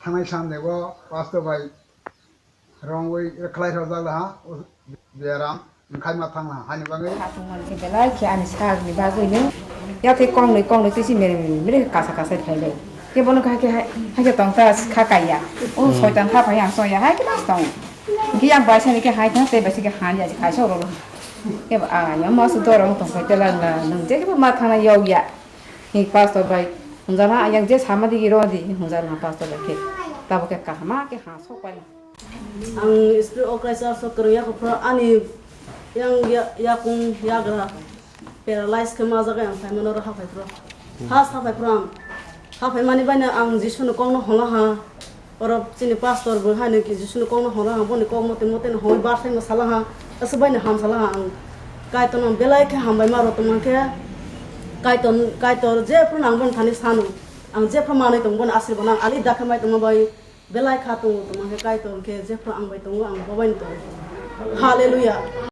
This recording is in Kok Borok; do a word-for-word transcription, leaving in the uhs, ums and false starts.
Thangnai Sunday o pastor bai rongwi khlai rojak laha, o biaram wngkhai ma thangna hani bagwi. Kha tongmani khe belai khe ani sakni bagwino. Yathai kongnwi kongnwi twi si mere mere mere kasa kasa khlai lai. Khe bono kha khe hai, hai khe tong ta kha kaiya. O soitan kha phai ang soya hai khe mas tong. Hingke yang bai sani khe hai thang tei bai si khe han ya si khai sa rolo. Khe ba a ya mas dorong tong phai tela na nung je khe ma thangna yau ya. Hing pastor bai hunjana yang je sama digi ro di hunjana pastor bai khe. Tabo khe kahama khe ha sok pai. Ang spirit o Christ o kwrwng yakho phro ani yang ya-, yakung yagra paralyze khe ma jaga ang phaimano ro haphai phro. First haphai phro ang haphai mani baino ang Jisu ni kok no hola ha. Oro chini pastor bo haino ki Jisu ni kok no hola ha, boni kok mote mote no hoi bar sai ma sala ha. Aswk baino ham sala ha ang. Kaitor no belai khe hambai ma ro tongma khe Kaitor, Kaitor je phro ang boni thani sanu. Ang je phro manwi tong boni asirbo no ang ali dakhe mai tongma bai. Belai kha tongo tongma khe Kaitor khe jephru ang bai tongo, ang bo bai tongo. Hallelujah.